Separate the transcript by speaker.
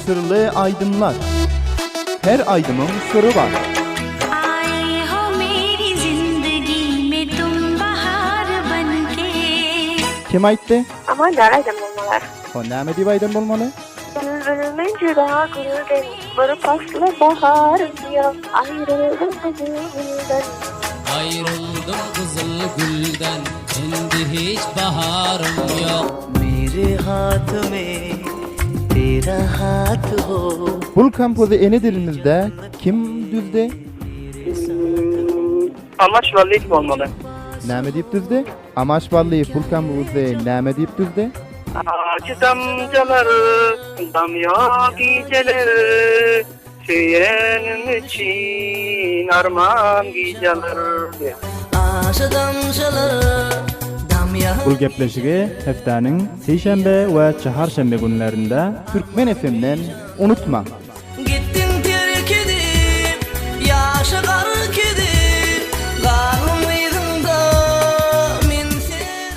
Speaker 1: Syrly aýdymlar. Her aýdymyň syry bar.
Speaker 2: Aaye ho meri zindagi me tum bahar banke.
Speaker 1: Kim aýtdy?
Speaker 3: Aman däl aýdan bolmalar.
Speaker 1: O näme diýip aýdan bolmaly?
Speaker 3: Bülbül men juda gülden, bir pasly baharym ýok, aýryldym gyzyl gülden.
Speaker 4: Aýryldym gyzyl gülden, indi hiç baharym ýok.
Speaker 5: Mere hath me tera hath ho.
Speaker 1: Bul kompozy ene dilimizde kim düzdi?
Speaker 6: Amaç Ballyýew bolmaly.
Speaker 1: Näme diýip düzdi? Amaç Ballyýew bul kompozy näme diýip düzdi?
Speaker 6: Ajy damjalar damýa gijeler Söýenim üçin arman gijeler diýýär.
Speaker 5: Ajy damjalar damýa.
Speaker 7: Bul gepleşigi hepdäniň sişenbe we çaharşenbe günlerinde
Speaker 1: Türkmen FM-den unutmaň!